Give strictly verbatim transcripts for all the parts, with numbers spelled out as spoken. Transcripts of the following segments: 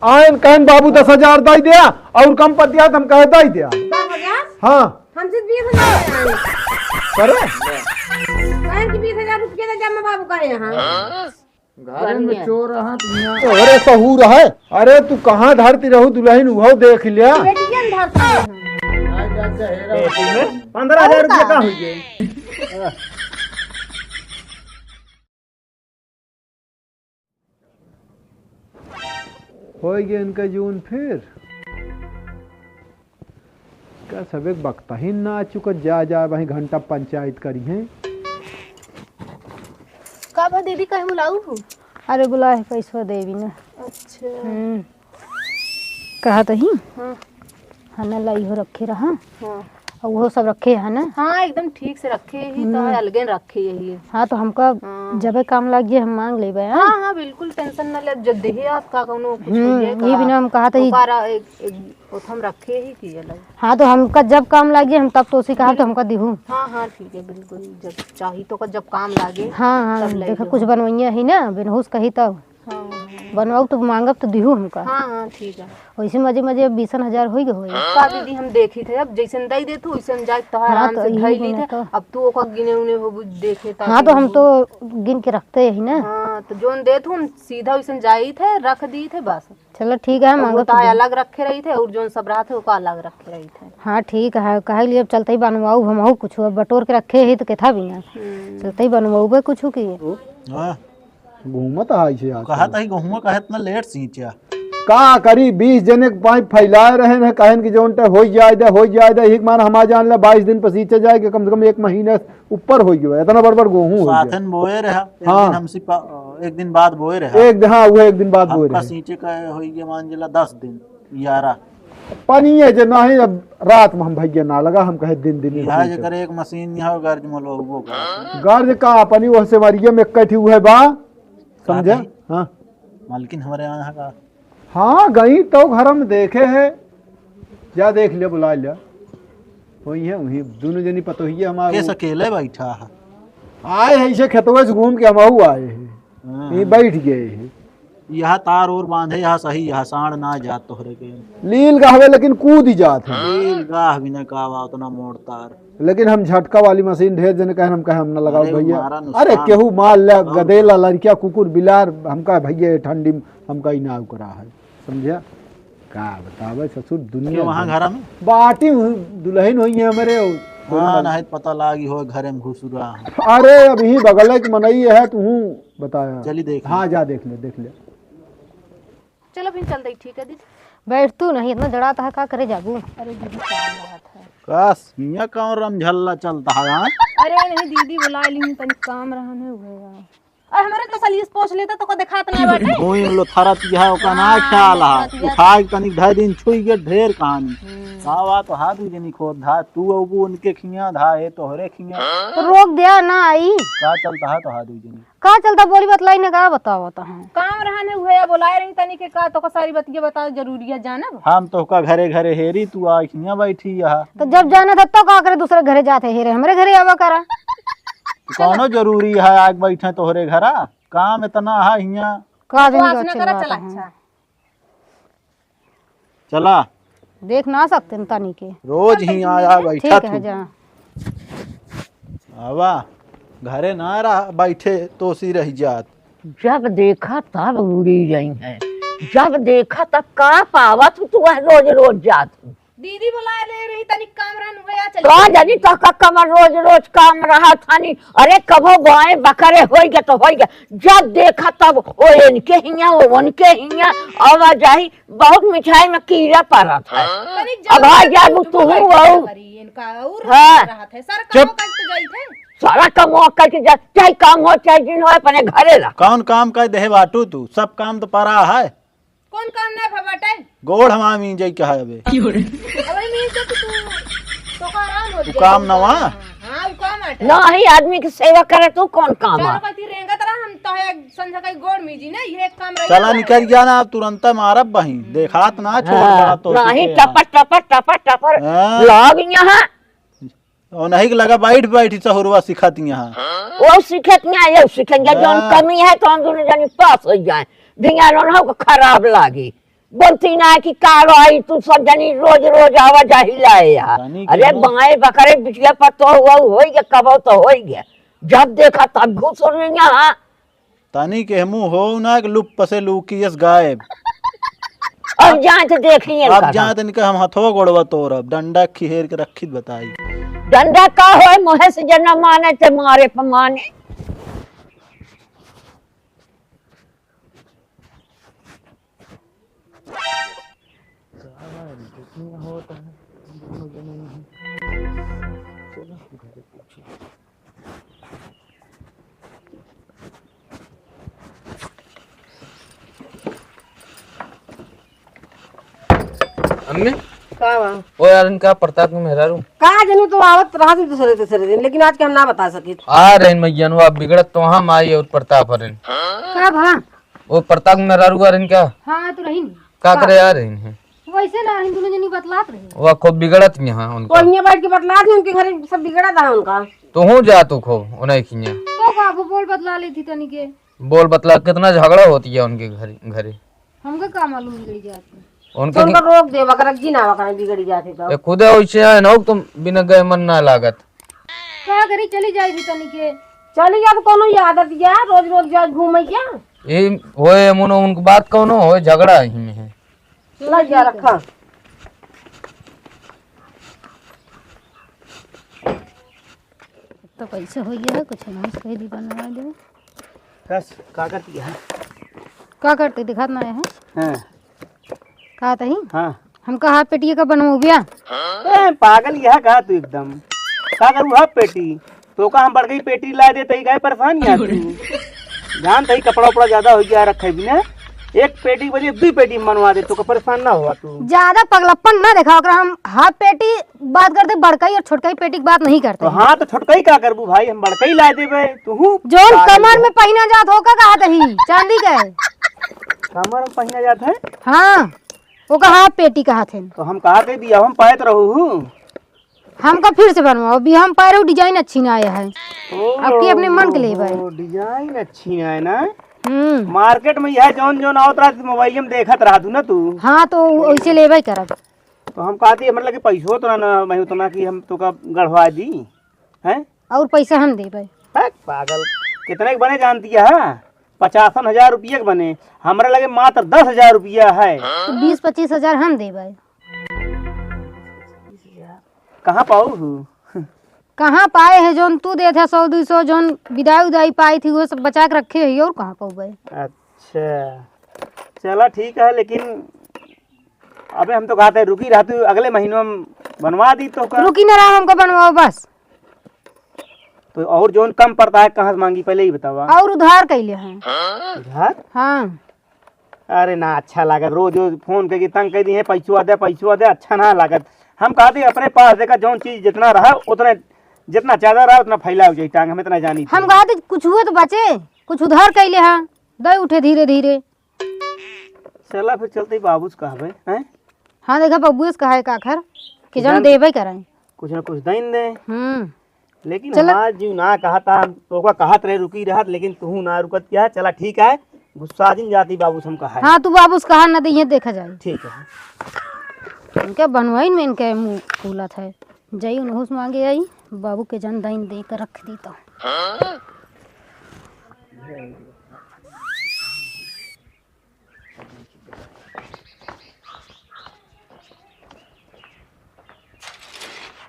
आयन कहन बाबू दस हजार दइ द्या, अउर कम पड़ द्या त हम कहे दइ द्या। दस हजार? हाँ। हमसे बीस हजार आए। अरे? कहन कि बीस हजार रुपया दे जब मैं बाबू कहे यहाँ। घर में चोर रहा दुनिया। अरे सहूर है, अरे तू कहाँ धरती रहू दुलहिन, उहो देख ल्या। बेटियन धरती है। पंद्रह हजार रुपया का हुई है? होइ गए इनका जून फिर। का सबे बकता ही ना चुका, जा, जा, वहीं घंटा पंचायत करी हैं। का भा दीदी, कहे बुलाऊ हो? अरे बुलाए पैसवा देवी ना। अच्छा। हम्म। कहा तो ही? हाँ। है ना, लाई हो रखे रहा। हाँ। और वो सब रखे है ना? हाँ, एकदम ठीक से रखे ही, तो हम्म। अलगे रखे यही। हाँ, तो हमका हाँ। जबे काम लाग जाए, हम मांग लेबे, हाँ? हाँ, हाँ, बिल्कुल tension ना ले, जब देहे आपका कौनो कुछ हम्म, होइए, ये तो बिना हम कहा था ही। ओकारा एक, एक, ओथम रखे ही कि अलग। हाँ, तो हमका जब काम लाग जाए, हम तब तो उसी कहा, तो बिल्कुल। हमका दिहू। हाँ, हाँ, ठीक है, बिल्कुल, जब चाही तो का, जब काम लागे, हाँ, हाँ, तब ले देखा, जाओ। कुछ बनवइया ही ना, बिनहुस कही तब। हाँ, हाँ। बनवाऊ तो मांगब तो दिहू हमका। हाँ, हाँ, ठीक है। वैसे मजे मजे अब बीसन हजार होई गए होई। का दीदी, हम देखी थे, अब जैसन दई दे तू, वैसन जाए, तो हाँ, आराम तो से यही धई ली थे। तो। अब तू ओका गिने उन्हें हो देखे ता हाँ, तो हम तो गिन के रखते ही ना। हाँ, तो जोन दे तू, हम सीधा वैसन जाई थे, रख दी थे, बस। चलो ठीक है, अब मांगब तो होता है, दे। अलग रखे रही थे, और जोन सब रहा थे, ओका अलग रखे रही थे। हाँ, ठीक है, कहे लिए अब चलते ही बनवाऊ, हम कुछ अब बटोर के रखे ही तो केथा भी ना। हम्म। चलते ही बनवाऊ बे कुछ की। हाँ। घूमत है ऐसे आजकल। कहा था कि गहुआ का इतना लेट सींचा। का करी, बीस जने के पाइप फैलाए रहे हैं, कहन कि जोन टे होई जाए दे, होई जाए दे, एक मान हमार जान ला बाईस दिन पर सींचे जाए कि कम से कम एक महीने ऊपर होई गयो, इतना बड़ बड़ गोहूँ होई गयो। साथन बोए रहा, एक हाँ। दिन हमसे पा-, एक दिन बाद बोए रहा। एक दिन, हाँ, वो एक दिन बाद बोए हमका रहे। सींचे का होई गया मान जिला दस दिन, ग्यारह। पानी है जे नाही, अब रात में हम भैया ना लगा, हम कहे दिन दिन ही यहाँ होई जेकर गयो। एक मशीन यहाँ गर्ज में लोगों का। गर्ज का पानी वो सेवरिया में कठी हुए बा, समझे? साथी। हाँ। मालकिन हमारे यहाँ का। हाँ, गई तो घर में देखे है। जा देख ले, बुला ले। वही है, वही दोनों जनी पतोहिए हमारे केस वो अकेले बैठा है। आए हैं इसे खेतवे से घूम के हम आए हैं। हाँ। यहीं बैठ गए हैं। यहाँ तार और बांधे, यहाँ सही, यहाँ साँड़ ना जात तोहरे के। लील गाहवे लेकिन कूद ही जात है। लील गाह भी ना का बा उतना मोड़ तार। लेकिन हम झटका वाली मशीन ढेर जने कहे, हम कहे हम ना लगाओ अरे, भैया। मारा अरे नुकसान। केहू मार ले, और गदेला, लड़किया, कुकुर, बिलार, हम कहे भैया ये ठंडी में हम कहीं ना करा है, समझा? का बतावे ससुर दुनिया क्यों वहाँ जन। घर में? बाटी हुई, दुलहिन होई है हमरे और हाँ, नहीं तो पता लागी हो घरे में घुसुरा है। अरे अभी बगल के मनई है, तू बताया। चली देख हाँ, ले। जा देख ले, देख ले। चलो फिर चल दई, ठीक है दीदी। बैठ तू नहीं, इतना जड़ा तहा का करे जाबू? अरे दीदी काम रहत है। का सिया कौन रमझल्ला चलता है, हाँ? अरे नहीं दीदी बुला ली, तनी काम रहन है हुए। अरे हमरे तो सलीस पोछ लेता तो को देखात नहीं बाटे। भूइन लो थरत यह ओका ना हाँ, ख्याल है। थरत यह। उठा के तनी धै दिन छुई के ढेर कहानी। हम्म। का बात हा दू जनी खोद धा, तू अबू उनके खिया धा, ए तोहरे खिया। तो रोक दिया ना आई। का चलता है तो हा दू जनी? का चलता बोली बतलाई ने का बतावत है? काम रहन है उहे या बोलाए रही तनी के का तो का सारी बतिया बताओ जरूरी है जानब। हम तो का घरे घरे हेरी तू आ हिया बैठी यहाँ। तो जब जाना था तो का करे दूसरे घरे जाते हेरे हमरे घरे आवा करा। कौनो जरूरी है आग बैठे तोहरे घरा? काम इतना है हिया। का दिन बकवास के ना अच्छे करा, बात चला है। अच्छा। चला। देख ना सकते न तनी के। रोज ही आया बैठा ठीक है तू। जा। आवा, घरे ना रह, बैठे तोसी रह जात। जब देखा तब उड़ी रही हैं, जब देखा तब का पावत तू वह रोज रोज जात। दीदी बुला ले रही, तनी काम रहन हुआ, चल। का जानी तो का कमर रोज रोज काम रहा थानी। अरे कभो गाय बकरे होई गए तो होई गए, जब देखा तब ओ इनके हिया, ओ उनके हिया, आवा जाही, बहुत मिठाई में कीड़ा पड़त है। तनी अब आ जाबू तू हूँ, बहू। करी इनका और हाँ। रहत है, सर चुप। काम करके जाई थे। सारा काम वो करके जा, चाहे काम हो, चाहे जिन हो, अपने घरे रह। कौन काम कर देहे बाटू तू? सब काम तो परा है। कौन काम ना भा बाटे? गोड़ हमार मींजे के है अबे। अबे मींज तो तू, तो का आराम हो तू जाए। काम नवा? हाँ, वो काम आटे। ना ही आदमी की सेवा करे तू कौन काम चार आ? पति रेंगत रहा, हम तो है संझा का गोड़ मीजी ना, ये एक काम रही चला है। निकल गया ना, अब तुरंत मारब बहिन, देखात ना छोड़ हाँ, पड़ा तो नहीं, टपर, टपर, टपर, टपर। हाँ। लाग यहाँ। और नहीं के लगा बैठ बैठ सहुरवा सिखत यहाँ। वो सीखत नहीं आए, वो सीखेंगे, जौन हाँ। कमी है, तो हम दोनों जनी पास हो जाए। भिंगारो ना हो, खराब लागी। बोलती ना कि का रही, तू सब जनी रोज रोज आवा जाही लाए यहाँ। रानी के अरे हो। बाएं बकरे बिटिया पर तो हुआ, होई गया, कबो तो होई गया। जब देखा तब घुस रही यहाँ। तनी के मुँह हो ना कि लुप पसे लूकी यस गायब। अब जाए तो देख लिए अब इनका। जाए तो इनका हम हथवा गोड़वा तोड़ब, डंडा खिहेर के रखित बताई। डंडा का होए, मुँहे से जना माने ते मारे पमाने। अम्मी, का बा? ओ यार, इनका प्रताप के मेहरारू। का जनी तो आवत रहा थी दूसरे, दूसरे दिन, लेकिन आज के हम ना बता सकित। आ रहे हैं मैया, वो बिगड़त तो हम आई और प्रताप हरिन। का भा? वो प्रताप के मेहरारू आ रहे हैं क्या? हाँ, तो रही नहीं। का करे आ रहे हैं? वैसे ना, हम दोनों जनी बतलात रही। वो खूब बिगड़त यहाँ उनका। वो हियाँ बैठ के बतलात ही, उनके घरे सब बिगड़ा था उनका। तो हूँ जा तू खूब, उन्हें खिया। तो का, वो बोल बतला लेती तनी के। बोल बतला, कितना झगड़ा होती है उनके घर, घरे। हमका का मालूम बिगड़ी जात है। उनके तो उनका की रोक दे, अगर जी ना वकरा बिगड़ी जात है तो। ए, खुदे वैसे है ना, तुम बिना गए मन ना लागत। का करी, चली जाई भी तनी के। चली जा तो कोनो आदत या, रोज रोज जा घूमे क्या? ए, होए, मुनो उनको बात कोनो होए, झगड़ा ही में है। ला जा रखा। तो कैसे हो गया है, कुछ नाश कह दी, बनवा दे। बस, का करती है? का करते, दिखात ना है? हाँ। का तही? हाँ। हमका हाफ पेटिया का बनवाऊ बिया? ए, पागल, यह कहा तू एकदम? का करू हाफ पेटी? तो का हम बड़कई पेटी ला दे, तई काहे परेशान या तू? जान तई कपड़ा उपड़ा ज्यादा हो गया रखे बिना, एक पेटी के बजाय दुई पेटी में बनवा दे, तो का परेशान ना हुआ तू? ज्यादा पगलप्पन ना देखा, ओकरा हम हाफ पेटी बात करते, बड़कई और छोटकई पेटी की बात नहीं करते। तो हाँ, तो छोटकई का करबू भाई, हम बड़कई ला देबे, तू जौन पागल कमर है। में पहिना जात हो, का कहत ही? चांदी के। कमर में पहिना जात है? हाँ, ओका हाफ पेटी कहत हैं। तो हम कहा दे बिया, हम पायत रहू हूँ। हमका फिर से बनवाओ, अभी हम पैरो डिजाइन अच्छी ना आया है। ओ, आपकी अपने मन के लेबे। डिजाइन अच्छी ना है ना? हम्म। मार्केट में यह जौन जौन आवत रहा, मोबाइल में देखत रहा तू ना तू। हाँ, तो वैसे लेबे करब। तो हम कहती है, मतलब कि पैसो तो ना, ना, मैं उतना कि हम तो का गढ़वा दी, हैं? और पैसा हम देबे। हट, पागल, कितने के बने जानती है? पचासन हजार रुपया के बने, हमरा लगे मात्र दस हजार रुपया है। तो बीस पच्चीस हजार हम देबे। कहाँ पाऊ हू? कहाँ पाए है, जौन तू देत है सौ दुई सौ, जौन बिदाई उदाई पाई थी, वो सब बचा के रखे है, और कहाँ पाऊबे? अच्छा, चला ठीक है, लेकिन अबे हम तो कहते हैं रुकी रहा, तू अगले महीनों में बनवा दी तो का? रुकी ना रहा, हमको बनवाओ बस। तो और जौन कम पड़ता है, कहाँ से मांगी, पहले ही बतावा। और उधार कैले हैं। उधार? हाँ। अरे ना अच्छा लागत, रोज रोज फोन करके तंग कर दी है, "पैसवा दे, पैसवा दे", अच्छा ना लागत। हम कहते अपने पास देखा, जौन चीज जितना रहा उतना, जितना ज्यादा रहा उतना फैला हो जाए टांग, हम इतना जानी हम थे। कहते कुछ हुए तो बचे, कुछ उधार कैले हैं, दे उठे धीरे धीरे। चला फिर चलते बाबू से कहबे, हैं? हाँ देखा बबुए से कहा है काखर कि जौन जान देबे करें। कुछ ना कुछ दइन दे। हम्म। लेकिन चला। हमार जीव ना कहत, हम तोका कहत रहे रुकी रहत, लेकिन तू ना रुकत क्या। चला ठीक है, गुस्सा जिन जाती बाबू से हम कहा है। हाँ, तू बाबू से कहा ना दे, ये देखा जाए। ठीक है। इनके बनवाइन में इनके मुंह फूलत है, जाई उनहू से मांगे आई, बाबू के जन दाइन दे के रख दी तो।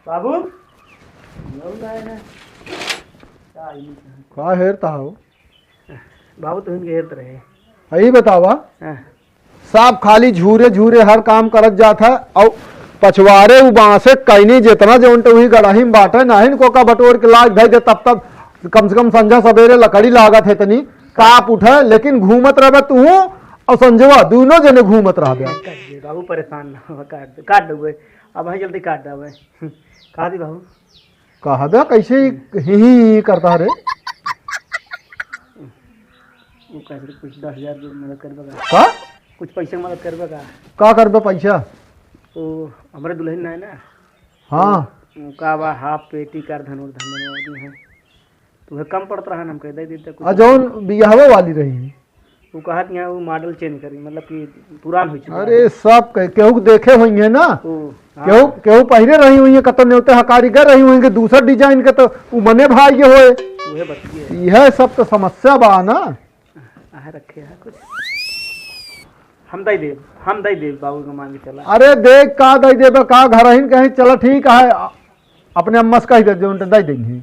बाबू, का हेरता हो? बाबू, तुहिन के हेरत रहे। यही बतावा, हाँ। साफ खाली झूरे झूरे हर काम करत जात है, और पछवारे उ बांसे कैनी जितना जौन तो वही गड़ही में बाटे, नाहिन को का बटोर के लाग धई दे, तब तब कम से कम संझा सबेरे लकड़ी लागत है तनी, ताप उठे, लेकिन घूमत रहबे तू और संजवा, दोनों जने घूमत रहबे। काट दे बाबू, परेशान ना हो, काट दे, काट देबे, अब है जल्दी काट देबे। काट दे बाबू। कहा बे, कैसे ही, ही, ही करता रे? वो कह रहे, कुछ दस हजार रुपये मदद करबे का? का? कुछ पैसे की मदद करबे का? का करबे पैसा? वो हमारे दुल्हन ना है ना? हाँ। वो का बा, हाफ पेटी कर धनुर धन बनवा दी है। तुम्हें कम पड़त रहा ना, हम कह दे देते कुछ। आ, जौन बियाहवा वाली रही। वो कहत यहाँ वो model change करी, मतलब कि पुरान हो चुका अरे है। सब के-, केहू के देखे होइहैं ना, ओ, हाँ। केहू, केहू पहिरे रही होइहैं, कतो नेवते हकारी गए रही होइहैं, दूसर design के तो उ मने भाई के होए। उहे बतिये। यह सब तो समस्या बा ना। आह, रखे हैं कुछ। हम दई देब, हम दई देब, बाबू के मांगे चला। अरे देख, का दई देबे, का घरहिन कहीं, चला ठीक है, अपने अम्मा से कहि दे, जौन दई देंगे।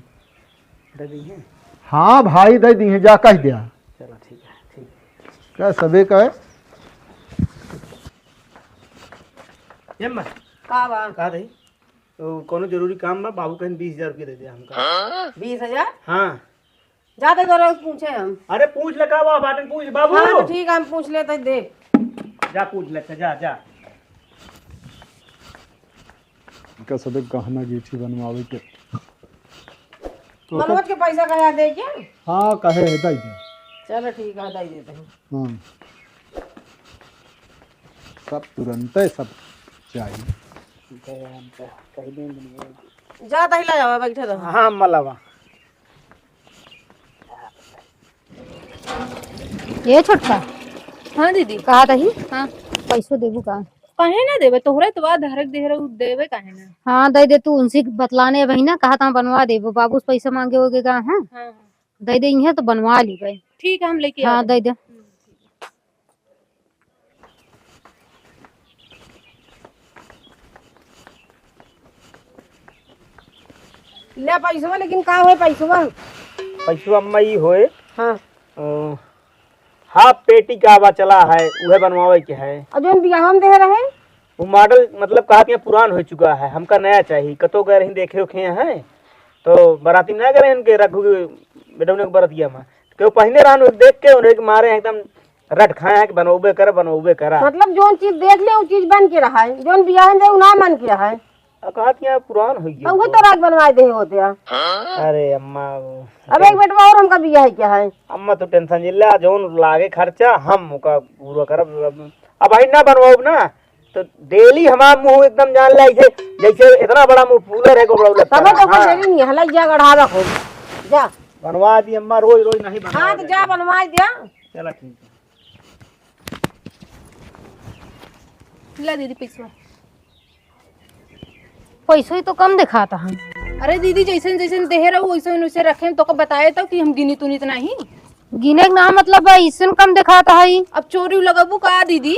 दे दी है? हाँ भाई, दे दी है, जा कह दिया। चलो ठीक है, ठीक। का सबे का है? ये अम्मा, का बा? का रही? तो कोनो जरूरी काम बा, बाबू कहीं बीस हजार रुपया दे दे हमका। बीस हजार? हाँ। जा तो जरा पूछे हम। अरे पूछ ले, का बा, बाटन पूछ, बाबू। हाँ, तो ठीक है, हम पूछ लेते हैं, दे। जा पूछ ले, अच्छा, जा, जा। इनका सबे गहना गीठी बनवावे के। तो मनोज के पैसा कहे दे के? हाँ, कहे है, दे दे। चलो ठीक है, दे देते हैं। हाँ। सब तुरंते सब चाहिए। ठीक है, हम तो कह देंगे। जा, तही ला जावा, बैठे रहो। हाँ, मलावा। ए छोटका। हाँ दीदी। कहा तही? हाँ। पैसो देबू का? काहे ना देबे, तोहरे तो बा धरक देह रहू, देबे काहे ना? हाँ, दे दे तू, उनसे बतलाने अबही ना, कहा था बनवा देबो, बाबू से पैसा मांगे होगे का, हाँ? हाँ, हाँ। दे दे इहे तो बनवा ली भाई। ठीक है, हम लेके हाँ, आते दे हैं। दे। ले पैसवा, लेकिन का होए पैसवा? पैसवा अम्मा ई होए, हाँ। ओ, हाफ पेटी का बा चला है, उहे बनवावे के है। और जौन बियाह में दे रहे? वो मॉडल मतलब कहा कि पुरान हो चुका है, हमका नया चाहिए। कतो गए रही देखे उखे हैं, तो बाराती में ना गए रहे इनके रघु के बेटौने के बरतिया में, केहू पहिने रहन, देख के उन्हें के मारे एकदम रट खाए हैं कि बनौबे करा, बनौबे करा। मतलब जौन चीज देख ले, वो चीज बन के रहा है, जौन बियाह में दे, वो ना बन के रहा है। आ, कहत कि यार पुरान हो गया तो वो तो। रात बनवाए दे होते हैं। अरे अम्मा, अब एक बेटवा और हमका बियाह है क्या है? अम्मा तो टेंशन जिल्ला, जौन लागे खर्चा हम ओका पूरा करब। अब, अब भाई ना बनवाओ ना, तो डेली हमारा मुंह एकदम जान ले ऐसे, जैसे इतना बड़ा मुंह फूलर है, गोबड़ा उलट तब तो रहा। हाँ। डेली नहीं, हला जा गढ़ा रखो। जा। बनवा दी अम्मा, रोज रोज नहीं बनवा हाँ, तो दे। जा बनवा दिया। चला ठीक है। ला दीदी पैसवा। पैसो ही तो कम दिखाता है। अरे दीदी, जैसन जैसन देहे रहू, वैसन वैसे रखे। हम तोका बताए तो कि हम गिनी तुनित नहीं। गिने के ना मतलब बा, ऐसन कम दिखाता है। अब चोरी लगबू का दीदी?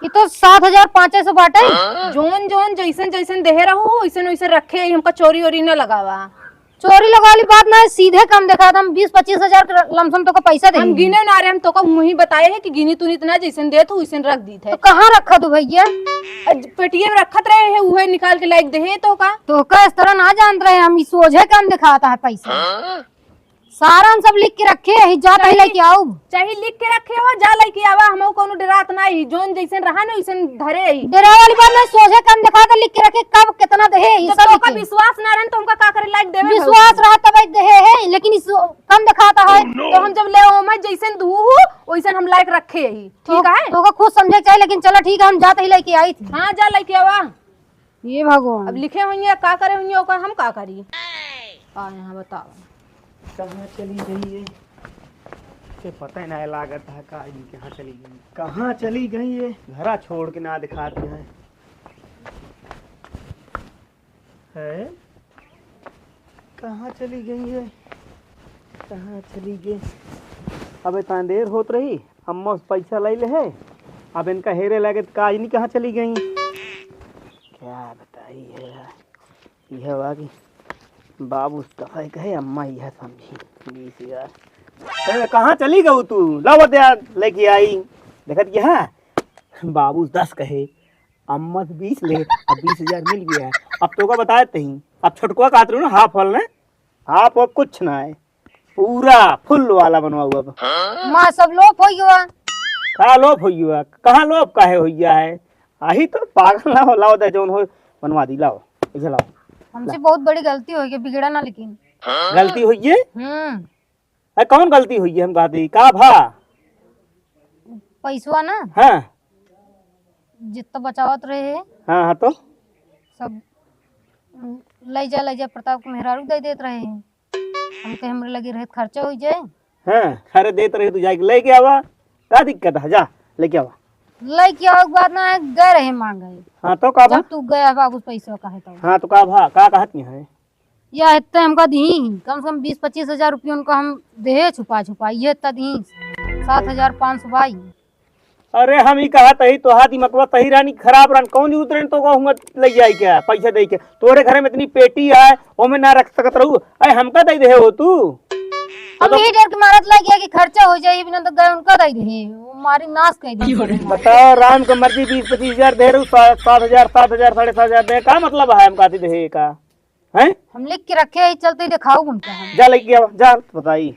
ये तो सात हजार पाँच सौ बाटे। जौन जौन जैसन जैसन देहे रहू, वैसन वैसे रखे, हमका चोरी ओरी न लगावा। चोरी लगा वाली बात ना है, सीधे कम देखा था, हम बीस पच्चीस हजार के लमसम तोका पैसा दे हम गिने ना रहे, हम तोका मुँही बताए है कि गिनी तुनित ना, जैसन देत हो वैसन रख दीत है। तो कहाँ रखा तू भैया? अज पेटिया में रखत रहे है, उहे निकाल के लाइक दे है तोका। तोका इस तरह ना जानत रहे हम, ई सोझे कम दिखाता है पैसा। सारा हम सब लिख के रखे है, जा तही चाहे लेके आऊ। चाहे लिख के रखे हो, जा लेके आवा, हम कोनो डरात ना ही, जौन जैसन रहा ना वैसन धरे ही। डरा वाली बात ना, सोझे कम दिखा के लिख के रखे, कब कितना दे है, ये तो सब तोका लिखे। विश्वास ना रहन तो हमका का करे लायक देवे विश्वास भौजी। रहा तब दे है, लेकिन इस कम दिखाता है। तो हम जब ले आओ मैं जैसन दू हूँ, वैसन हम लायक रखे ही, ठीक तो, है? तोका खुद समझे के चाहिए, लेकिन चलो ठीक है, हम जाते ही लेके आई थी। हाँ, जा लेके आवा। ये भगवान। अब लिखे होइए, का करे होइए, ओकर हम का करी? आ यहाँ बताओ। कहाँ चली गई ये? से पता ही ना लागत है का, इनके कहाँ चली गई, कहाँ चली गई ये? घरा छोड़ के ना दिखाते हैं। है? कहाँ चली गई ये? कहाँ चली गई? अब इतना देर होत रही, अम्मा से पैसा ले ले है, अब इनका हेरे लगे तो का, इन्हीं कहाँ चली गई? क्या बताई है यार, यह हुआ कि बाबू से कहे, कहे अम्मा यह समझी, बीस हजार। ए, कहाँ चली गऊ तू? लाओ दे यार, लेके आई। देखत कि हाँ, बाबू दस कहे, अम्मा से बीस ले, अब बीस हजार मिल गया है। अब तोका बताए तही, अब छोटकुआ कहत रहू ना, हाफ वाला ने, हाफ और कुछ ना है, पूरा फुल वाला बनवाऊ अब। माँ सब लोप हो गया। का लोप हो गया? कहाँ लोप काहे हो गया है? आही तो पागल ना हो, लाओ दे जौन हो बनवा दी, लाओ, इसे लाओ। हमसे ला। बहुत बड़ी गलती हो गई, बिगड़ा ना लेकिन। गलती हुई है? हम्म। अरे कौन गलती हुई है हम कहते ही? का भा? पैसवा ना? हाँ। जितना बचावत रहे। हाँ, हाँ तो? सब ले जा, ले जा, प्रताप के मेहरारू दे देत रहे। हम कहे हमरे लगे रहे खर्चा हो जाए। हाँ, अरे देत रही तू, जाइके लइके आवा, का दिक्कत है, जा लइके आवा। लइके आवा के बात ना है, गए रहे मांगे। हाँ तो का भा? जब तू गया बाबू पैसा काहे तो। हाँ तो का भा, का कहत नहीं है? या इतना हमका दी, कम से कम बीस पच्चीस हजार रुपया उनका हम देहे छुपा छुपा, ये इतना दी, सात हजार पाँच सौ बाई। अरे हम ही कहत ही, तोहार दिमगवा तही रहनी खराब रहन, कौन जरूरत रहन तो कहूँगा लइ जाई क्या पैसा दे के? तोरे घर में इतनी पेटी है, ओमे ना रख सकत रहू, अरे हमका दे दे हो तू। हम तो यही डर के मारत लग गया कि खर्चा हो जाए, बिना तो गए उनका दे दे, वो मारी नाश कर दी। बताओ, राम के मर्जी, बीस पच्चीस हजार दे रहू, सा-, सात हजार, सात हजार, साढ़े सात हजार दे, का मतलब है हमका दे दे का? हैं? हम लिख के रखे ही, चलते ही दिखाऊ उनका हम। जा लेके आवा, जा बताई।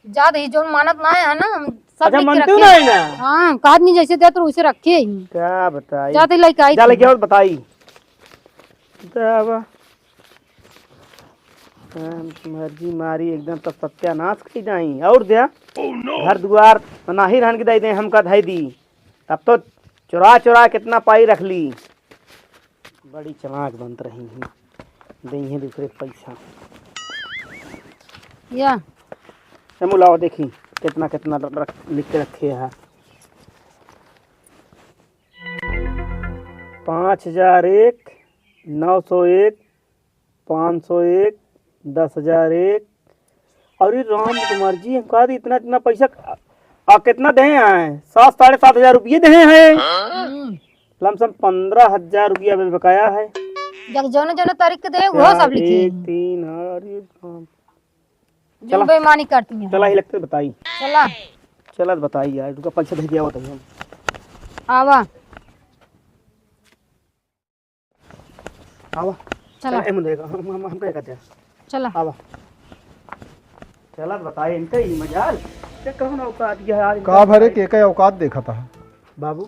जा दही, जौन मानत ना है ना, हम सब अच्छा, लिख के मानते हो रखे ना ही। है ना? हाँ, कहा नहीं जैसे दे तो वैसे रखे ही। क्या बताई? जा दे लेके आई जा थी। लेके आवा, बताई। जा आवा। हाँ, मर्जी मारी एकदम तब सत्यानाश कई जाई। और द्या? घर दुआर नाही रहन के दे दे, हमका धई दी। तब तो चुरा चुरा कितना पाई रख ली। बड़ी चालाक बनत रही हैं, देइहें दूसरे पैसा। या। ए मुलाओ देखी, कितना कितना रख, लिख के रखे हैं। पाँच हजार एक, नौ सौ एक, पाँच सौ एक, दस हजार एक, अरे राम कुमार जी, हम कहा इतना, इतना पैसा, आ, आ, कितना देहे हैं? सात, साढ़े सात हजार रुपये देहे हैं। हम्म। लमसम पन्द्रह हजार रुपया अभी बकाया है। जब जौने, जौने तारीख के देहे, वो चार, सब लिखी। एक, तीन, अरे राम। जो चला। बेईमानी करती हैं। चला, ही लगते बताई। चला। चला तो बताई यार, तुमका पैसा दे दिया बताइए हम। आवा। आवा। चला। चला, ए मुंह देखा, हम, हम, हम क्या कहते हैं? चला। आवा। चला तो बताई इनका ही मजाल। ये कौन औकात ये है आज का इनका? भरे के का औकात देखा था? बाबू।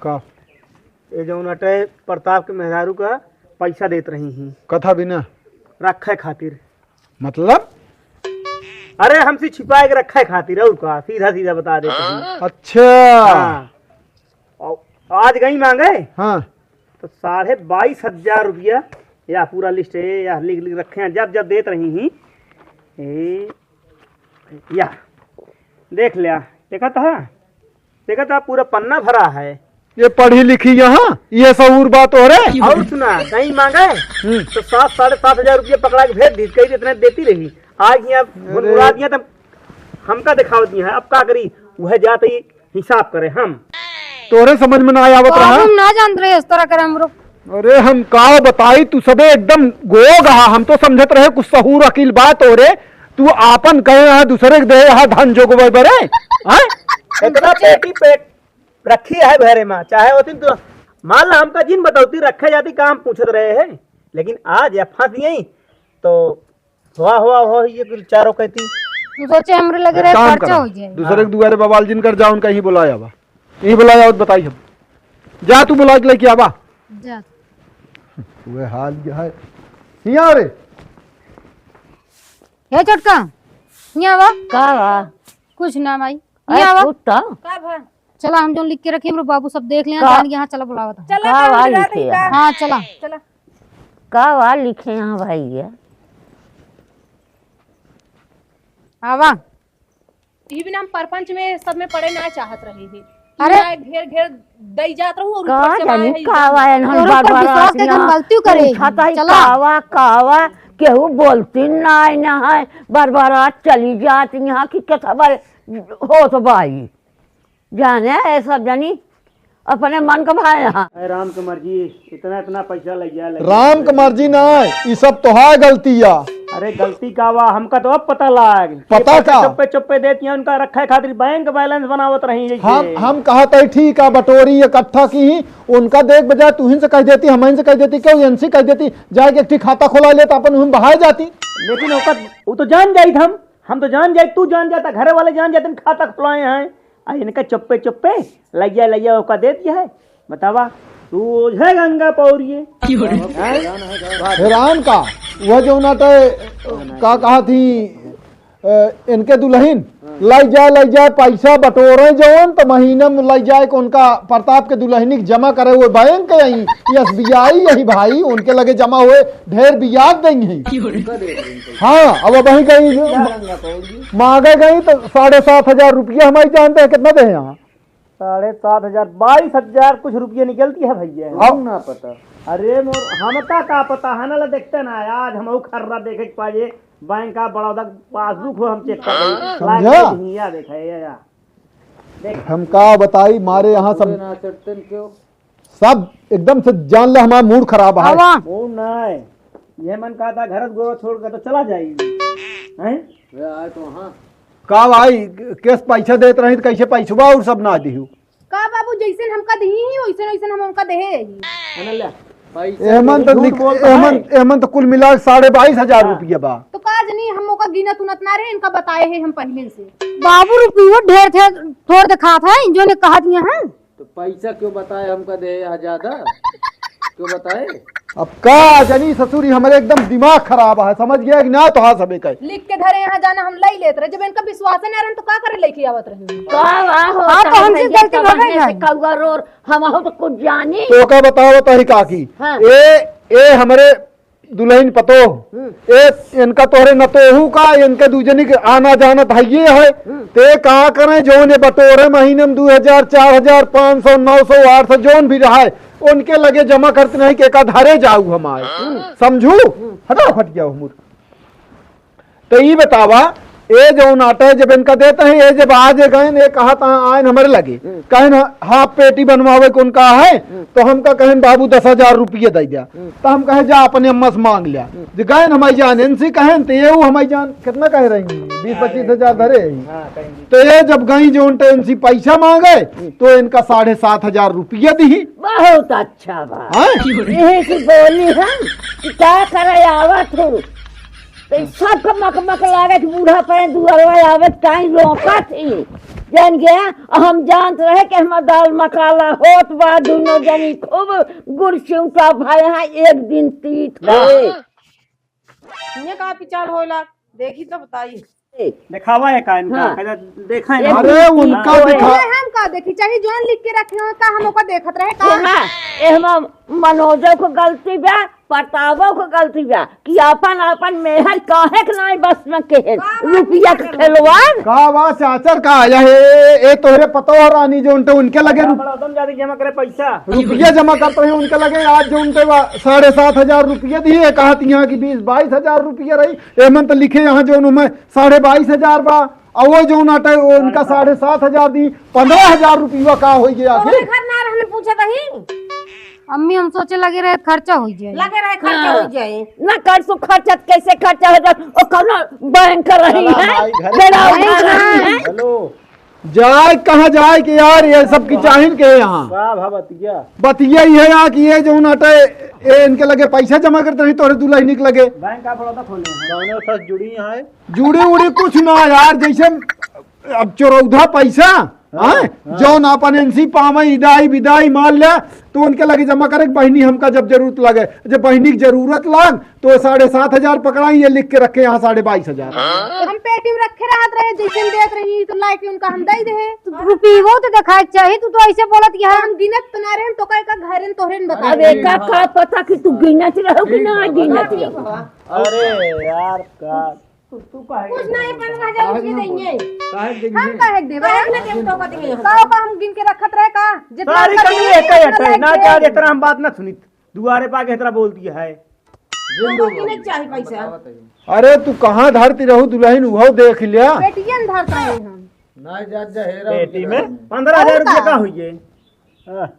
का? ये जौन अटे प्रताप के मेहरारू का पैसा देत रही ही। कथा बिना? रखे खातिर। मतलब? अरे हमसे छिपाए के रखे खातिर, और का? सीधा सीधा बता देते हैं। अच्छा। हाँ। और आज गई मांगे। हाँ। तो साढ़े बाईस हजार रुपया या पूरा लिस्ट है, या लिख, लिख रखे हैं, जब, जब देत रही ही। ए, या, देख लिया, देखा था, देखा था, पूरा पन्ना भरा है। ये पढ़ी लिखी यहाँ, ये सहूर बात हो रे। और सुना, कहीं मांगे हम्म। तो सात, साढ़े सात हजार रुपया पकड़ा के भेज दी, कही इतने देती रही। आज यहाँ अरे। गुनगुना दिया तब हमका दिखावत नहीं है, अब का करी, वह जात ही हिसाब करे हम। तोहरे समझ में ना आवत रहा? हम ना जानत रहे इस तरह करे हमरो। अरे हम का बताई, तू सबे एकदम गोग हा, हम तो समझत रहे कुछ सहूर अकील बात हो रे, तू आपन कहे हा, दूसरे के दे हा धन जोगवे बरे, हाँ? इतना पेटी पेट रखी है भरे माँ, चाहे होती तो मान ला हमका जिन बतौती रखे जाती काम पूछत रहे हैं, लेकिन आज या फंस गई तो हुआ, हुआ, हुआ, ये कुल चारों कहती। तू सोचे हमरे लगे एक रहे, काम खर्चा करा, हो जाए। दूसरे के दुआरे बवाल जिन कर जा, उनका ही बुलाया बा, यही बुलाया और बताई हम। जा तू बुला के लेके आवा। जा। वह हाल क्या है? यहाँ रे। हे छोटका, यहाँ आवा। का बा? कुछ ना माई, अरे यहाँ आवा। कुछ तो। का भा? चला, हम जौन लिख के रखे, हमरे बाबू सब देख लिया, का? जान के यहाँ चला बुलावत है। चला, का काम वाली लगा के दही का? हाँ, चला। चला। का वा लिखे यहाँ भैया? आवा। ई बिना हम परपंच में सब में पड़े ना चाहत रहे हैं। अरे। इहाँ घेर घेर दई जात रहू और का ऊपर से जानी आए का वा, इधर। एनहन तोरो पर बरबरात विश्वास करके हम यहाँ गलतियों करे। उठत है चला। कावा, कावा, केहू बोलती ना, ना है, बरबरात चली जात यहाँ कि कथा बल होत बाई। जाने है सब जनी अपने मन का भाई यहाँ। अरे राम के मर्जी, इतना, इतना पैसा लग गया, लग गया। राम के मर्जी ना है, ई सब तोहार गलती या। अरे गलती का वा, हमका तो अब पता लाग। पता ये पैसा का? चुप्पे चुप्पे देती हैं, उनका रखे खातिर बैंक बैलेंस बनावत रही जैसे। हम, हम कहत है ठीक है, बटोरी इकट्ठा की ही, उनका देख बजाय तुहिन से कह देती, हमहिन से कह देती, क्यों एनसी कह देती, जाके एक ठी खाता खोला लेत, अपन उहिन बहाय जाती। लेकिन ओकर, वो तो जान जाइत हम, हम तो जान जाइत, तू जान जाता, घरे वाले जान जाते, खाता खुलाए हैं। आ इनका चुप्पे चुप्पे लइया लइया ओका दे दिया है। बतावा, तू ओझे गंगा पौरिये। की हो रे? हैं? हैरान का, वह जो ना ते, का कहा थी, अ, इनके दुल्हन, लइ जाए, लइ जाए, पैसा बटोरे जौन, तो महीने में लइ जाए कि उनका प्रताप के दुलहिनी के जमा करे हुए बैंक यही, एस बी आई यही भाई, उनके लगे जमा हुए ढेर बियाज देंगे। हाँ, अब वही गई, मांगे गई तो साढ़े सात हजार रुपया हमारी जानते हैं कितना दे यहाँ? साढ़े सात हजार, बाईस हजार कुछ रुपया निकलती है भैया। अब ना पता। अरे मोर, हमका का पता है ना, ला देखते ना, आज हम खर्रा देखे के पाए, बैंक का बड़ौदा पासबुक हो, हम चेक कर लेंगे। समझा? लाके भैया देखे, या, या। देख। हम का बताई, मारे यहाँ सब ना चढ़ते न क्यों? सब एकदम से जान ले हमारा मूड खराब है। आवा। वो नहीं, ये मन कहा था घर गोरो छोड़ के तो चला जाई। हैं? वे आए तो हाँ। का भाई, केस पैसा देत रही तो कैसे पैसवा और सब ना दिहू? का बाबू, जैसन हमका दिही ही, वैसन, वैसन हम हमका देहे ही। अनल्या, पैसा एहमन तो झूठ लिख-, बोलता एहमन, है। एहमन तो कुल मिला के साढ़े बाईस हजार हाँ। रुपया बा। तो का जनी हम ओका गिनत उनत ना रहे, इनका बताए है हम पहले से। बाबू रुपयो ढेर थे, थोड़ दिखात है, जो ने कहा दिया है। तो पैसा क्यों बताए हमका दे या ज्यादा? क्यों बताए? अब का जनी ससुरी हमरे एकदम दिमाग खराब है, समझ गया कि ना? तो हाँ सबे कहे। लिख के धरे यहाँ जाना हम लई लेत रहे, जब इनका विश्वास ना रहन तो का करे लेके आवत रहे? का वाह हो, हाँ, तो तब हमसे भैया गलती तब हो गई हमने है। से कौआ रोर, हम हो तो कुछ जानी। तो का बताओ तो ही काकी। हाँ। ए, ए हमरे दुलहिन पतोह, हम्म। ए, इनका तोहरे नतोहू का, इनके दूजनी के आना जाना त हइये है। हम्म। ते का करें, जौन ये बटोरे महीने में दू हजार, चार हजार, पाँच सौ, नौ सौ, आठ सौ, जौन भी रहा है, उनके लगे जमा करते नहीं कि एका धरे जाऊ हमारे। हम्म। समझू? हम्म। हटाओ, फट गया हो मूड। तो ई बतावा, ए जौन आटे जब इनका देते हैं, ए जब आज ए गए, ए कहा ता आयन हमरे लगे, हम्म। कहेन हाफ पेटी बनवावे के उनका है, हम्म। तो हमका कहेन बाबू दस हजार रुपये दे दिया, हम्म। तो हम कहे जा अपने अम्मा से मांग लिया। हम्म। जे गए न हमारी जान, इनसे कहेन तो ये हमारी जान कितना कह रही हैं, बीस पच्चीस हजार धरे हैं। हाँ, कहेंगे। तो ये जब गई जौन तो इनसे पैसा मांगे, हम्म। तो इनका साढ़े सात हजार रुपये दी। बहुत अच्छा बा। हाँ? यही से बोली हम कि का करे आवत हो। तो ई सबके मकमक लागे कि बूढ़ा पे दुआरवा आवे, काई रोकत ही। जान गया, हम जानत रहे कि हमार दाल मसाला होत बा, दुनो जनी खूब गुड़ चिउटा भाई, हाँ, एक दिन तीत है। ये का विचार होला? देखी तो बताई। देखावा है का इनका? हाँ। पहले देखा है ना? अरे, उनका हाँ। दिखा। अरे, हम का देखी? चाहे जौन लिख के रखे हो, का हम ओका देखत रहे का? हाँ, एहमा मनोजो को गलती बा, प्रतापो को गलती बा कि आपन, आपन मेहर काहे के नाई बस में के है? का बात रुपया के करत खेलवान? का बा चाचर का आया है? ए, तोहरे पतो हो रानी जो उनटे उनके लगे रुप- बड़ा एकदम ज्यादा जमा करे पैसा। रुपया जमा करते हैं उनके लगे, आज जो उनटे बा, साढ़े सात हजार रुपया दिए, कहा थी यहाँ की बीस बाईस हजार रुपया रही, एमन तो लिखे यहाँ जो उनमें साढ़े बाईस हजार बा, और वो जो ना टे, वो उनका साढ़े सात हजार दी, पन्द्रह हजार रुपया का हो गया आखिर? तोहरे घर ना रहने पूछे दही। अम्मी, हम सोचे लगे रहे खर्चा हो जाए। लगे रहे खर्चा हाँ। हो जाए। ना कर सो खर्चा, कैसे खर्चा हो जाए? ओ कौनो बैंक रही चला है? भाई, घर बेड़ा में उठा रही है? हेलो। जाए कहाँ जाए के यार, ये सब की चाहिन के यहाँ? वाह, वाह, बतिया। बतिया ही है यहाँ कि ये जो ना टे, ये इनके लगे पैसा जमा करते रही, तोहरे दुल्हनी के लगे। बैंक का पड़ोता खोले हैं। कौनो फंस जुड़ी यहाँ है? जुड़ी उड़ी कुछ ना यार, जैसे अब चौरौधा पैसा, हाँ, हैं? हाँ। जौन आपन एनसी पावे, इदाई बिदाई मार ले, तो उनके लगे जमा करे, बहिनी हमका जब जरूरत लगे, जब बहिनी के जरूरत लाग, तो साढ़े सात हजार पकड़ाई, ये लिख के रखे यहाँ साढ़े बाईस हजार। हम पेटी में रखे रहत रहे, जैसे हम देत रही, तो लाइके उनका हम दे दे। तो रुपये वो तो दिखाए के चाहिए, तू तो ऐसे बोलत यहाँ। हम गिनत तो ना रहे, हम तो कहे का घरे न तोहरे न बताए। अब एका का पता कि तू गिनत रहो कि ना गिनत रहो। अरे यार, का तू, तू काहे कुछ नहीं, पन्द्रह हजार रुपये देंगे। काहे देंगे? हम काहे देबे? काहे ना देब तो का देंगे हम? का, का हम गिन के रखत रहे का? जितना सारी कमी एक ही है, ना चाहे इतना हम बात ना सुनित। दुआरे पाके इतना बोल दिया है। हमको गिने के चाही पैसा। अरे तू कहाँ धरती रहू दुल्हन, उहो देख लिया। पेटियन धरत रहे हम। ना जा, जा, हेरा पेटी में पन्द्रह हजार रुपया का हुई है? हाँ।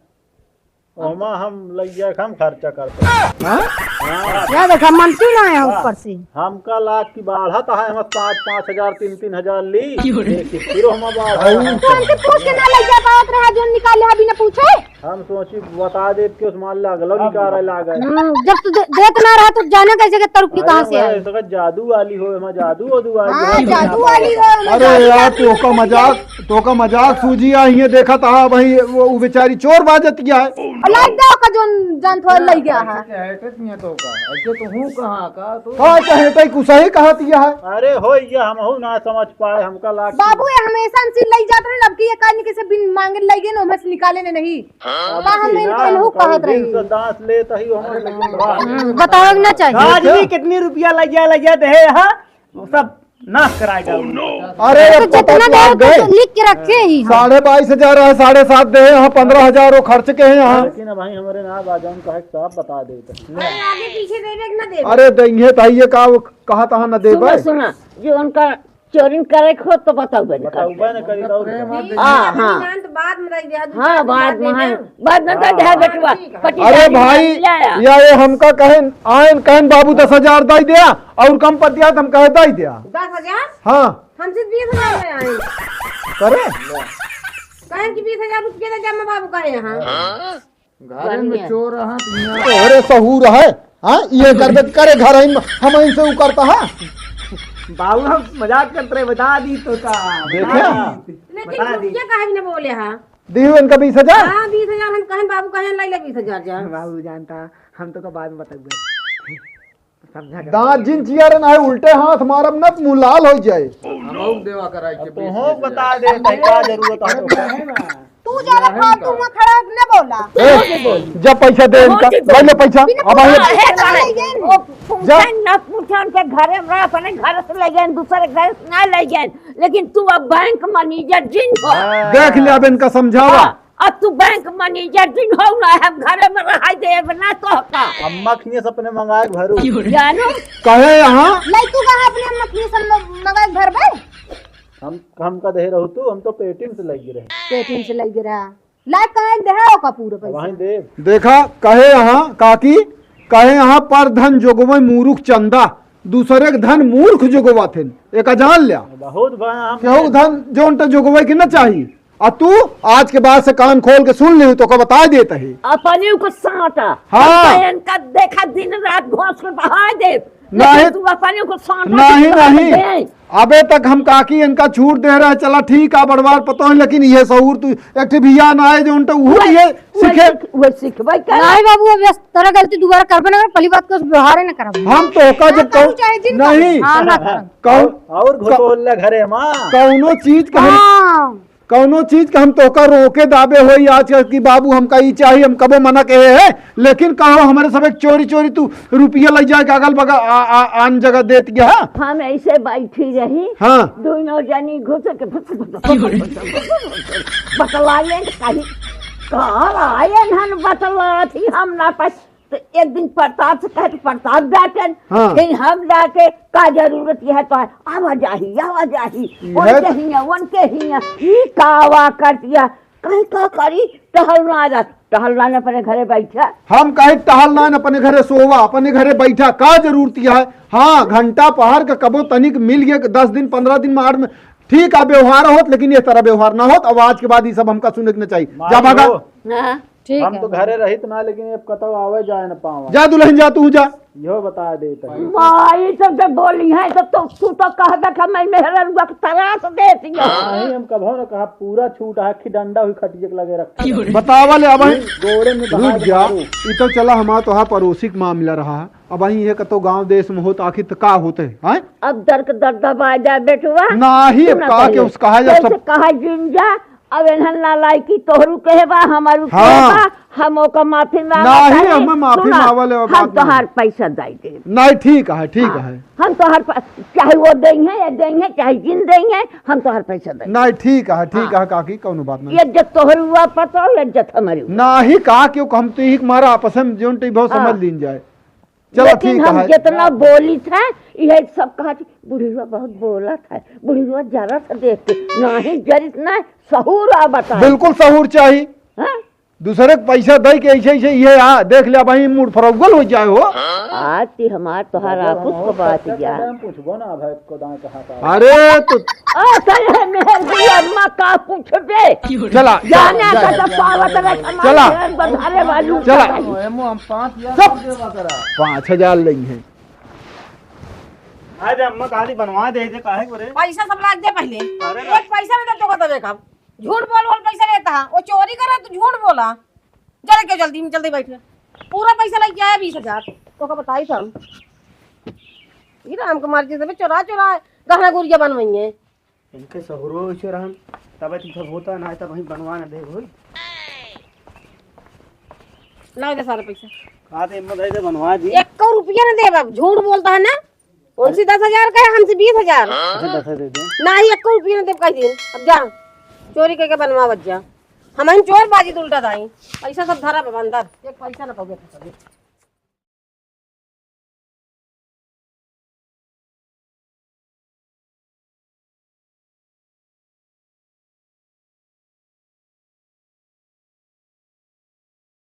ओमा हम लइया के हम खर्चा करते हैं। हाँ? हाँ। या देखा, मनती ना है ऊपर से। हमका लाग की बाढ़त है, हम पाँच, पाँच हजार, तीन, तीन हजार ली। क्यों रे? फिर हम बाढ़त है। तो हमसे पूछ के ना लइया पावत रहा, जो निकाले अभी ना पूछे। हम सोची बता देब कि उस मान लागल, अब निकारा लागल। हम्म, जब तू दे-, देत ना रहा तो जाने कैसे कि तरुपी अरे कहाँ से वह आई? ऐसा का जादू वाली हो, हमार जादू वादू वाली हाँ, हो। जादू वाली हो, हमार अरे जादू यार, वाली तोका हो। मजाक, तोका मजाक सूझी आ, ये देखा था भाई, वो, वो बेचारी चोर बाजत गया है। और लाइट दो का जोन जान थोड़ा लग गया है। ऐसे तो हूँ कहाँ का, ऐसे तो हूँ कहाँ का, तू का कहे तई कुछ ही कहा दिया है। अरे हो, ये हम हो ना समझ पाए, हमका लाग बाबू, ये हमेशा हमसे लई जात रहे, अब की ये कान कैसे बिन मांगे लई गए, ओमे से निकाले ने नहीं। का हम इनके लहू कहत रही। दांत लेत ही हम। हम्म, बतावे के ना चाहिए। आज भी कितनी रुपया लग गया, लग गया दे, हाँ? वो सब नाश कराए जाओ। अरे, तो अब पता जितना लग दे, गए। तो लिख के रखे ही हम। साढ़े बाईस हजार है, साढ़े सात दे, यहाँ पन्द्रह हजार वो खर्च के हैं यहाँ। लेकिन अब भाई हमारे ना बाजान का है, साफ बता दे तो। अरे, आगे पीछे देवे कि ना देवे? अरे, देंगे भाई, ये का वो कहा तहा न देवे। सुना, सुना, जो उनका चोरिन करे खो तो बताऊ बे न बताऊ बे न करी तो। हाँ, हाँ। तो बाद में रह गया, हाँ, बाद में, हाँ। बाद में तो हाँ। ढा बेटवा, हाँ, ठीक है। पटी अरे जानी भाई, ले आया। या ये हमका कहें, आयन कहें बाबू दस हजार दाई दिया, और कम पतिया तो हम कहे दाई दिया। दस हजार? हाँ। हमसे बीस हजार में आए। करे? कहें कि बीस हजार रुपये दे, जब मैं बाबू कहे, हाँ। हाँ। घरे में बढ़िया। चोर रहा तो यहाँ। तोहरे सहूर है, हाँ? ये करबे करे घर ही में, हम इनसे उ करता है। बाबू, हम मजाक करते रहे, बता दी तो का? देखे? बता दी। लेकिन बता तुम दी। क्या कहा भी ना बोले, हाँ? दी हो इनका बीस हजार? हाँ, बीस हजार हम कहन, बाबू कहन, लाई ले बीस हजार जा। बाबू जानता, हम तो का बाद में बताऊंगा। समझा कर दांत जिन चियर ना है, उल्टे हाथ मारब ना, मुंह लाल हो जाए। हम और देवा कराई के अब तो बीस हो हजार। बता दे, भाई, का जरूरत है तो? तू ज्यादा फालतू में खड़ा न बोला। ए, जब पैसा दे इनका, बहुत ही भाई ले पैसा, बिना अब आइए। पैसा के चला ले गए। ओ, जा। पूछन ना पूछन के घरे में रह, अपने घर से ले गए, दूसरे घर से ना ले गए, लेकिन तू अब बैंक मैनेजर जिन हो। देख ले, अब इनका समझावा। हाँ। अब तू बैंक मैनेजर जिन हो ना, हम घरे में रहाई देब ना तो का। अम्मा खिए से अपने मंगाए के भरू। जानो? कहे यहाँ? नहीं, तू कहाँ अपने अम्मा खिए से म-, मंगाए के भरबे? हम, हम का दे रहू तू, हम तो पेटीएम से लग रहे। पेटीएम से लग रहा। ला कहाँ दे हो का पूरा अब पैसा? वहीं दे। देखा, कहे यहाँ काकी, कहे यहाँ पर धन जोगवे मूर्ख चंदा, दूसरे के धन मूर्ख जोगवा थे। एक जान लिया। बहुत बड़ा हम केहू के धन जोन तो जोगवे के ना चाही। आ तू आज के बाद से कान खोल के सुन ले, तो को बता देत है। अपने को साटा। हाँ। हम तो इनका देखा दिन रात घोंस के बहा दे। लेकिन नहीं। तू अपने को साटा नहीं, नहीं। दे। अबे तक हम काकी इनका छूट दे रहे, चला ठीक है, बड़वार पतो है, लेकिन ये सहूर तू एक ठे बिया ना आए जो उनका वो वही, ये वही सीखे। सीख-, वही सीखबे करे। नहीं बाबू, अब इस तरह गलती दोबारा करबे ना कर, पहली बात को व्यवहार ही ना करब। हम तो का ना जब करू कहूँ चाहे जिन नहीं। हाँ, ना करब। कहूँ और, और घुटोल ले घरे माँ। कौनो चीज का हम हाँ। कौनो चीज का हम तोहका रोके दाबे होई आज का कि बाबू हमका ई चाही, हम कबो मना कहे है, लेकिन कहो हमरे सब एक चोरी चोरी तू रुपया लग जाए के अगल बगल आ, आ, आन जगह देत गया। हम ऐसे बैठी रही, हाँ। दोनों जनी घुस के फुस, फुस, फुस, फुस, फुस, फुस, बतलाए कहीं कहाँ आए हन बतला थी हम ना पस तो एक दिन प्रताप से कहे तो प्रताप जाते हैं, हाँ। फिर हम जाके का जरूरत यह तो है, आवा जाही, आवा जाही, ये उनके हिया, उनके हिया, ई का आवा कर दिया, कहीं का करी, टहल ना जा, टहल ना अपने घरे बैठा। हम कहे टहल ना अपने घरे सोवा, अपने घरे बैठा, का जरूरत यह है? हाँ, घंटा पहर का कबो तनिक मिल गया, दस दिन, पन्द्रह दिन में, आठ में, ठीक है, व्यवहार होत, लेकिन ये तरह व्यवहार ना होत। अब आज के बाद ये सब हमका सुने के न चाहिए। जा भागा। हाँ। ठीक हम है। तो घरे रहित ना, लेकिन अब कतौ आवे जाए न पावा। जा दुल्हन, जा तू जा। इहो बता देत है। माई तो जब बोली है तो, तो तू तो कहबे कि मैं मेहररुआ के तरास देती हूँ। नहीं, हम कभो न कहा, पूरा छूट है कि डंडा हुई खटिया के लगे रखा। बतावा ले, अब गोड़े में रुक बहार जा। मारू। ई तो चला हमार तोहार पड़ोसी के मामला रहा है। अब अहीं ये कतो गाँव देश में होत, आखिर त का होत है, हैं? अब दर के दर दबा जाए बेटुआ। नाही, अब सुना का के पहले। उस कहा जा कैसे सब कहा जिन जा, अब एन्हन नालायकी तोहरू कहे बा, हमारू कहे हाँ। बा, हम ओका माफी मांगत नाही, तानी। हमें माफी सुना, मांगल है, हम बात नहीं। तोहार पैसा दे देब। नहीं, ठीक है, ठीक हाँ, है। हम तोहार प-, चाहे वो देंगे या देंगे, चाहे जिन देंगे, हम तोहार पैसा देंगे। नहीं, ठीक है, ठीक हाँ। है काकी, कौनो बात नहीं। इज्जत तोहरू हुआ पता हो, इज्जत हमारी हुआ। नाही, का क्यों हम तो एक मारा आपस में जोन टी बहुत हाँ। समझ लीन जाए। चलो, लेकिन ठीक हम है। जितना बोली था, यह सब कहा कि बुढ़िया बहुत बोला था, बुढ़िया जरा सा देख के, नाही जरित ना सहूर आ बता। बिल्कुल सहूर चाहिए। हाँ? दूसरे के पैसा दे के ऐसे, ऐसे ये आ, देख ले, वहीं मूड फरौगल हो जाए हो। आज ती हमार तोहार आकुस को बात जा। पूछबो ना भाई को दाएं कहाँ का। अरे तो ओ, साले मेहर की अम्मा का पूछबे? चला, जाने चला, का जब पावत रहे, हमारे चला। घर बधारे वालू चला। का। ओए मो, हम पाँच हजार सब देवा करा। पाँच हजार लेंगे। आज अम्मा कहा थी बनवा दे दे, काहे को रे? पैसा सब लाग दे पहले। अरे एक पैसा नहीं दे तो का देवे का? झूठ बोल बोल पैसा लेता है, वो चोरी करे तो झूठ बोला। चले के जल्दी में, जल्दी बैठ। पूरा पैसा लेके आया बीस हजार। तो का बताई था हम। ये राम कुमार जी से भी चोरा चोरा गहना गुरिया बनवाई है। इनके सहुरो ऐसे रहन, तब तुम सब होता ना, तब वहीं बनवा ना दे होई। लाओ दे सारा पैसा। कहा थे हिम्मत है तो बनवा दी। एक रुपया ना देब, अब झूठ बोलता है ना। उनसे दस हजार का है, हमसे बीस हजार। अच्छा, दस दे दे। नाही, एक रुपया ना देब कह दिन। अब जा, चोरी करके बनवा बच जा। हम इन चोर बाजी उल्टा दाई। पैसा सब धरा बा अंदर। एक पैसा ना पावे।